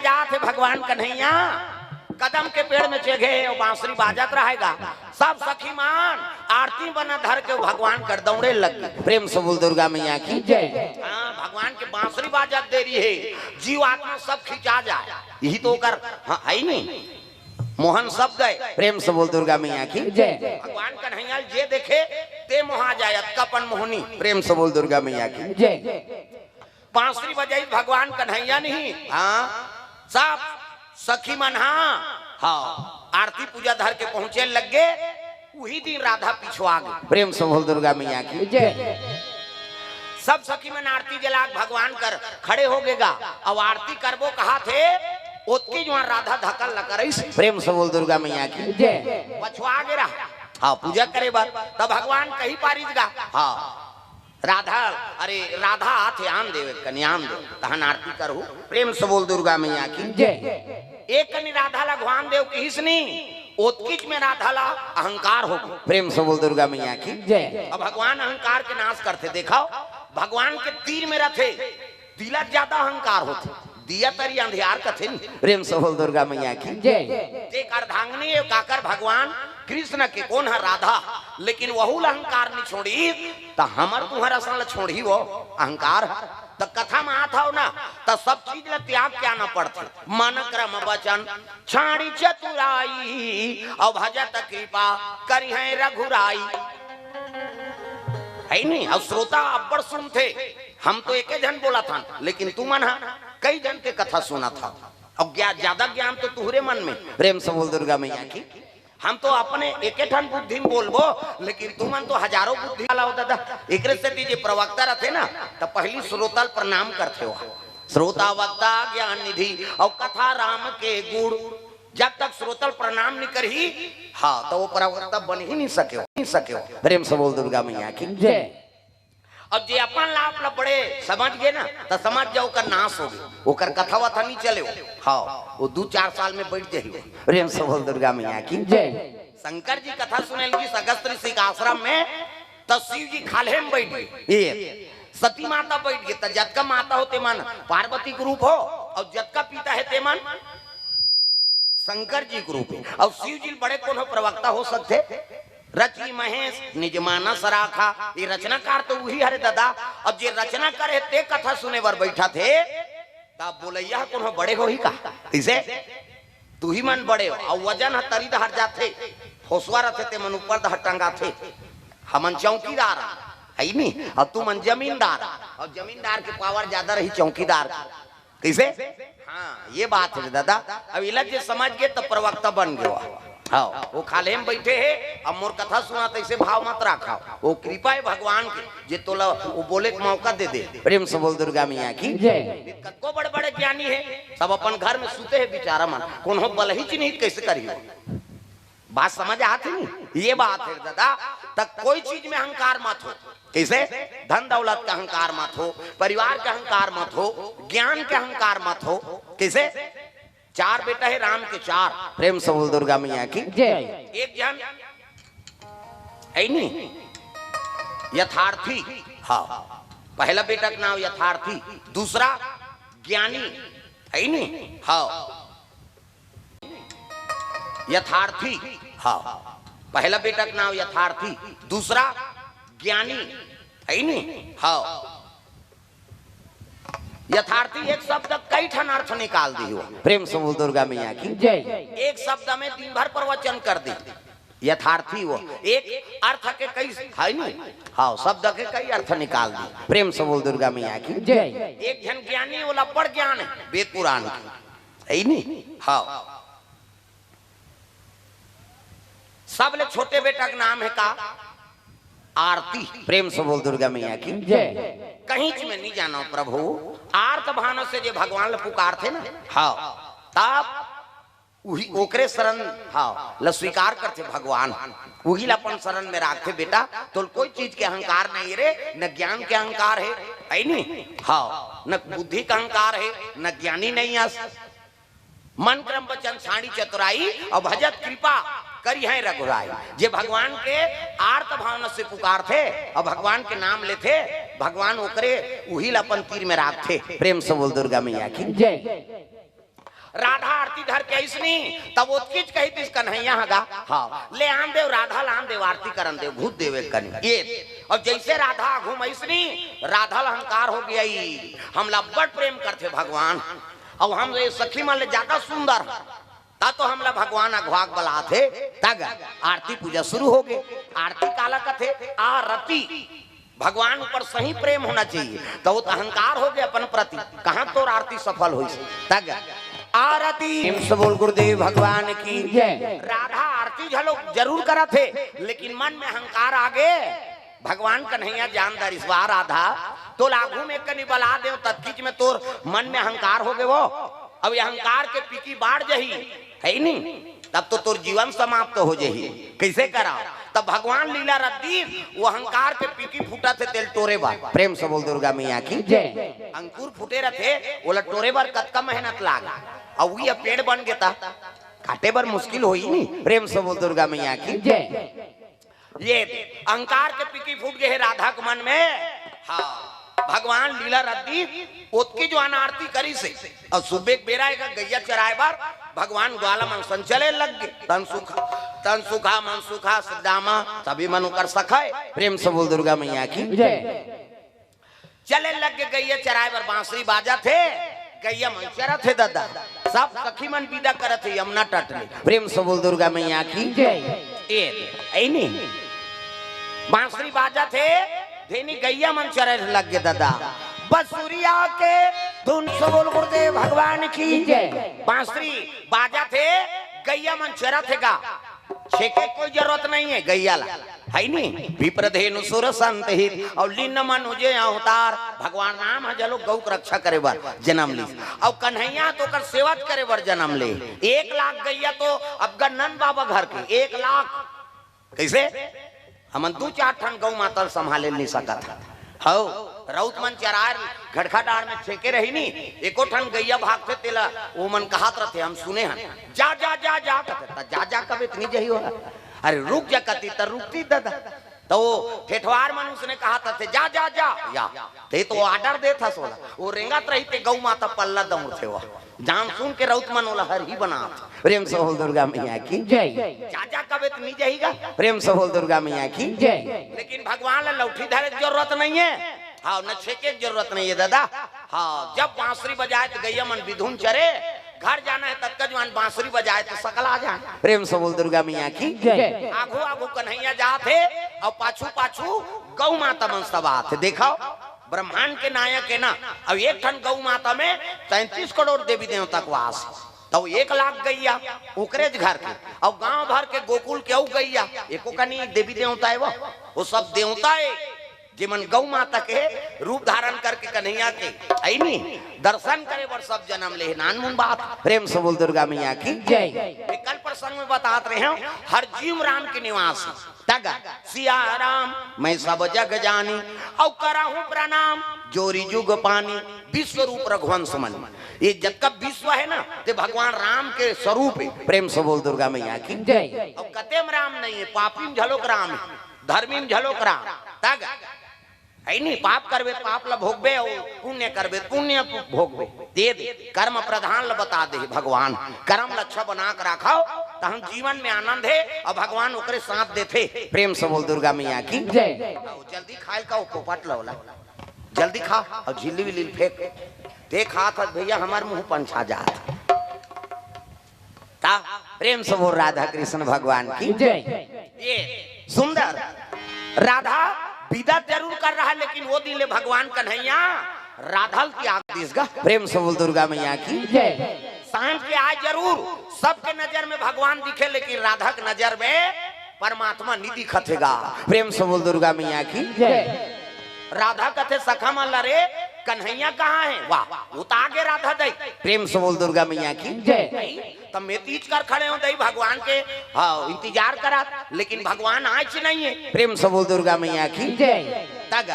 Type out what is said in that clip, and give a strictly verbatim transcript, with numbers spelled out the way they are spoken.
जात हे भगवान कन्हैया, कदम के पेड़ में चघे हे अउ बांसुरी बाजत रहेगा। सब सखी मन आरती बना धर के भगवान कर दौड़े लग गे। प्रेम से बोल दुर्गा मैया की। जय। हाँ, भगवान के बांसुरी बाजत देरी हे, जीव आत्मा सब खिंचा जाए, यही तो ओकर, हाँ, है ही नहीं। मोहन सब गए। प्रेम से बोल दुर्गा मैया की। जय। भगवान कन्हैया जे देखे ते मोहा जाए, अतका अपन मोहनी। प्रेम से बोल दुर्गा मैया की। जय। बांसुरी बजाई भगवान कन्हैया नहीं, हाँ, सब सखी मन, हाँ, हाँ, आरती पूजा धर के पहुंचे लग गे। उही दिन राधा पिछवा गे। प्रेम से बोल दुर्गा मैया की। जय। सब सखी मन आरती जला के भगवान कर खड़े हो गेगा। अब आरती करबो कहा थे, ओतकी जुआर राधा धकल ल करइस। प्रेम से बोल दुर्गा मैया की। जय। पछवा गे रहा, हाँ, पूजा करे बर, तब भगवान कही पारिस गा, हाँ, राधा, अरे राधा आथे, आन देव, कन्यान देव, तहन आरती करहु। प्रेम से बोल दुर्गा मैया की। जय। एक कनी राधा ला घुवान देव किहिस नी, ओतकीच में राधा ला अहंकार हो गे। प्रेम से बोल दुर्गा मैया की। जय। अब भगवान अहंकार के नाश करथे। देखो, भगवान के तीर में रथे, तिला ज्यादा अहंकार होथे, दिया तरी अंधियार कथे नी। प्रेम से बोल दुर्गा मैया की। जय। ते एक अर्धांगिनी हे, काकर भगवान कृष्ण के, कोन ह? राधा। लेकिन वहू ला अहंकार नी छोड़ी, त हमर तुम्हर असन ला छोड़ी वो अहंकार ह? त कथा म आत हव ना, त सब चीज ला त्याग के आना पड़थे। मन क्रम वचन छाड़ी चतुराई, अउ भजत कृपा करिहैं रघुराई। है नहीं? अउ श्रोता अब्बड़ सुनथे। हम तो एके झन बोलत हन, लेकिन तुमन ह कई झन के कथा सुनत हव। अउ ज्ञा-, ज्यादा ज्ञान तो तुहरे मन में। प्रेम से बोल दुर्गा मैया की। हम तो अपने एके ठन बुद्धि में बोलबो, लेकिन तुमन तो हजारों बुद्धि वाला हो दादा। एकरे सेती जे प्रवक्ता रथे ना, त पहली श्रोता ल प्रणाम करथे हो। श्रोता वक्ता ज्ञान निधि अउ कथा राम के गुण। जब तक श्रोता ल प्रणाम नहीं करही, हाँ, तो वो प्रवक्ता बन ही नहीं सके, नहीं सके। प्रेम से बोल दुर्गा मैया की। जय। अब जे अपन लाभ ला बड़े समझ गे ना, त समझ जाओ ओकर नाश हो गे, ओकर कथा वथा नहीं चले हो। हाँ, वो दू चार साल में बैठ जाही। प्रेम से बोल दुर्गा मैया की। जय। शंकर जी कथा सुने लगिस अगस्त ऋषि के आश्रम में, त शिव जी खाल्हे में बैठ गे, ये सती माता बैठ गे, त जतका माता हो ते मन पार्वती के रूप हो, अउ जतका पिता हे ते मन शंकर जी के रूप हे। अउ शिव जी बड़े कोनो प्रवक्ता हो सकथे? रचि महेश निज मानस राखा, ये रचनाकार तो उही हरे दादा। अब जे रचना करे ते कथा सुने बर बैठथे, त बोलइया ह कोनो बड़े होही का? कइसे? तुही मन बड़े हो, अउ वजन ह तरी डहर जाथे, होसवा रथे ते मन ऊपर डहर टंगाथे। हमन चौकीदार आ, है नी? अउ तुमन जमींदार आ, अउ जमींदार के पावर ज्यादा रही चौकीदार के। कइसे? हाँ, ये बात हे दादा। अब इला जे समझ गे त प्रवक्ता बन गे। हाँ, वो खाल्हे में बैठे हे, अब मोर कथा सुना, तइसे भाव मत राखा। वो कृपा हे भगवान के, जे तोला वो बोले के मौका दे दे। प्रेम से बोल दुर्गा मैया की। जय। कतको बड़े बड़े ज्ञानी हे, सब अपन घर में सुते हे बिचारा मन, कोनो बलही चिन्हित कइसे करही? बात समझ आत हे नी? ये बात हे दादा, त कोई चीज में अहंकार मत हो। कइसे? धन दौलत के अहंकार मत हो, परिवार के अहंकार मत हो, ज्ञान के अहंकार मत हो। कइसे? चार बेटा हे राम के, चार। प्रेम से बोल दुर्गा मैया की। जय। एक झन है नी, यथार्थी। हाँ, पहला बेटा के नाम यथार्थी, दूसरा ज्ञानी, है नी? हाँ, यथार्थी। हाँ, पहला बेटा के नाम यथार्थी, दूसरा ज्ञानी, है नी? हाँ, यथार्थी एक शब्द कई ठन अर्थ निकाल दी हो। प्रेम से बोल दुर्गा मैया की। जय। एक शब्द में दिन भर प्रवचन कर दी। यथार्थी वो एक अर्थ के कई, है नी? हाँ, शब्द के कई अर्थ निकाल दी। प्रेम से बोल दुर्गा मैया की। जय। एक झन ज्ञानी, वो अब्बड़ ज्ञान हे वेद पुराण के, है नी? हाँ, सबले छोटे बेटा के नाम हे का? आरती। प्रेम से बोल दुर्गा मैया की। जय। कहीं में नहीं जाना प्रभु, आर्त भाव से जे भगवान ल पुकारथे ना, हाँ, तब उही ओकरे शरण, हाँ, ल स्वीकार करथे भगवान, उही ल अपन शरण में राखथे। बेटा, तोल कोई चीज के अहंकार नहीं रे, न ज्ञान के अहंकार हे, है नी? हाँ, न बुद्धि का अहंकार हे, न ज्ञानी नहीं अस। मन क्रम वचन छाड़ी चतुराई, अउ भजत कृपा करिहैं रघुराई। जे भगवान के आर्त भावना से पुकारथे अउ भगवान के नाम लेथे, भगवान ओकरे उही ल अपन तीर में राखथे। प्रेम से बोल दुर्गा मैया की। जय। राधा आरती धर के अइसनी, तब ओतकीच कहितिस कन्हैया ह गा, हाँ, ले आन देव राधा, लान देव आरती करन देव, घुत देव एक कनी। ये, अउ जइसे राधा आघू म अइसनी, राधा ल अहंकार हो गे, हमला बड़ प्रेम करथे भगवान, अउ हम ये सखी मन ले जादा सुंदर हन, त तो हमला भगवान अघवा के बलाथे, त गा आरती पूजा शुरू हो गे। आरती काला कथे? आरती। भगवान ऊपर सही प्रेम होना चाहिए, त वो त अहंकार हो गे अपन प्रति, कहाँ तोर आरती सफल होइस? त गा आरती। प्रेम से बोल गुरुदेव भगवान की जय। राधा आरती घलो जरूर करत हे, लेकिन मन में अहंकार आ गे। भगवान कन्हैया जान डारिस, वाह राधा, तोला आघू में कनी बला देव, ततकीच में तोर मन में अहंकार हो गे वो। अब ये अहंकार के पीकी बाढ़ जही, हे नी? तब तो तोर जीवन समाप्त हो जही। कइसे करा? तब भगवान लीला रद्दी, वो अहंकार के पीकी फूटत हे, तेला टोरे बर। प्रेम से बोल दुर्गा मैया की जय। अंकुर फूटे रथे, ओला टोरे बर कतका मेहनत लागे, अउ ये पेड़ बन गे त काटे बर मुश्किल होही नी। प्रेम से बोल दुर्गा मैया की जय। ये अहंकार के पीकी फूट गे हे राधा के मन में। हाँ, भगवान लीला रद्दी ओतकी जो अनारती करिस हे, अउ सुबह के बेरा एकर गैया चराए बर भगवान ग्वाला मन संग चले लग गे। तन सुखा, तन सुखा, मन सुखा, सुदामा, सभी मन ओकर सखा हे। प्रेम से बोल दुर्गा मैया की जय। चले लग गे गैया चराए बर, बांसुरी बाजत हे, गैया मन चरत हे ददा। सब सखी मन विदा करत हे यमुना तट ले। प्रेम से बोल दुर्गा मैया की जय। ए, ए नी। बांसुरी बाजत हे, धेनी गैया मन चरे लग गे ददा। बंसुरिया के धुन से बोल गुरुदेव भगवान की जय। बांसुरी बाजत हे, गैया मन चरत हे गा। छेके कोई जरूरत नहीं है गैया ला, है नी? विप्र धेनु सुर संत हित, अउ लीन मनुज अवतार। भगवान राम ह जलो गौ के रक्षा करे बर जन्म लीस, अउ कन्हैया तो ओकर सेवा करे बर जन्म ले। एक लाख गैया तो अब गन्नन बाबा घर के एक लाख। कइसे? हमन दू चार ठन गौ माता ल संभाले नहीं सकत हन। हौ, रउत मन चरार घड़खा डांड़ में छेके रही नी, एको ठन गैया भागथे तेला ओमन कहत रथे, हम सुने हन, "जा, जा, जा, जा," कहथे, "त जा, जा, कबे त नी जही ओला। अरे रुक जा," कती त रुकती ददा। त वो ठेठवार मन उसने कहत रथे, "जा, जा, जा, या।" ते तो order देत हस ओला। वो रेंगत रही ते गौ माता पल्ला दौड़थे वो। जान सुन के रउत मन ओला हरही बनात। प्रेम से बोल दुर्गा मैया की जय। जा, जा कबे त नी जही गा। प्रेम से बोल दुर्गा मैया की जय। लेकिन भगवान ला लौठी धरे के जरूरत नहीं है, हाँ, न छेके के जरूरत नहीं है ददा। हाँ, जब बांसुरी बजाए त गैया मन बिधुन चरे, घर जाना है ततका जुआन बांसुरी बजाए त सकला जाए। प्रेम से बोल दुर्गा मैया की जय। आघू आघू कन्हैया जात हे अउ पाछू पाछू गौ माता मन सब आत हे। देखव, ब्रह्मांड के नायक हे ना, अउ एक ठन गौ माता में तैंतीस करोड़ देवी देवता के वास हे। त वो एक लाख गैया ओकरेच घर के, अउ गांव भर के गोकुल के अउ गैया, एको कनी देवी देवता हे वो, वो सब देवता हे, जेमन गौ माता के रूप धारण करके कन्हैया के, है नी, दर्शन करे बर सब जन्म ले हे। नानमुन बात, प्रेम से बोल दुर्गा मैया की जय। ये कल प्रसंग में बतात रहे हंव, हर जीव राम के निवास हे। तग सिया राम मैं सब जग जानी, अउ करहूं प्रणाम जोरी जुग पानी, विश्व रूप रघुवंश मनी। ये जतका विश्व हे ना, ते भगवान राम के स्वरूप हे। प्रेम से बोल दुर्गा मैया की जय। अउ कते म राम नहीं हे, पापी म घलोक राम हे, धर्मी म घलोक राम। तग, है नी, पाप करबे त पाप ल भोगबे, अउ पुण्य करबे त पुण्य भोगबे। दे दे, कर्म प्रधान ल बता दे भगवान, कर्म ल अच्छा बना के राखव, तहन जीवन में आनंद हे, अउ भगवान ओकरे साथ देथे। प्रेम से बोल दुर्गा मैया की जय। अउ जल्दी खाए ल का, वो पोपट ल ओला, जल्दी खा, अउ झिल्ली विल्ली ल फेंक। ते खात हस भैया, हमर मुंह पंछा जात। ता प्रेम से बोल राधा कृष्ण भगवान की जय। ये सुंदर राधा विदा जरूर कर रहा, लेकिन वो दिन ले भगवान कन्हैया राधा ल त्याग दिस गा। प्रेम से बोल दुर्गा मैया की जय। सांझ के आय जरूर, सबके नजर में भगवान दिखे, लेकिन राधा के नजर में परमात्मा नी दिखत हे गा। प्रेम से बोल दुर्गा मैया की जय। राधा कथे सखा मन ल, "रे कन्हैया कहाँ हे?" वाह, वो त आगे राधा दई। प्रेम से बोल दुर्गा मैया की जय। त मैं तीज कर खड़े हंव दई भगवान के, हाँ, इंतजार करत, लेकिन भगवान आइच नहीं हे। प्रेम से बोल दुर्गा मैया की जय। तग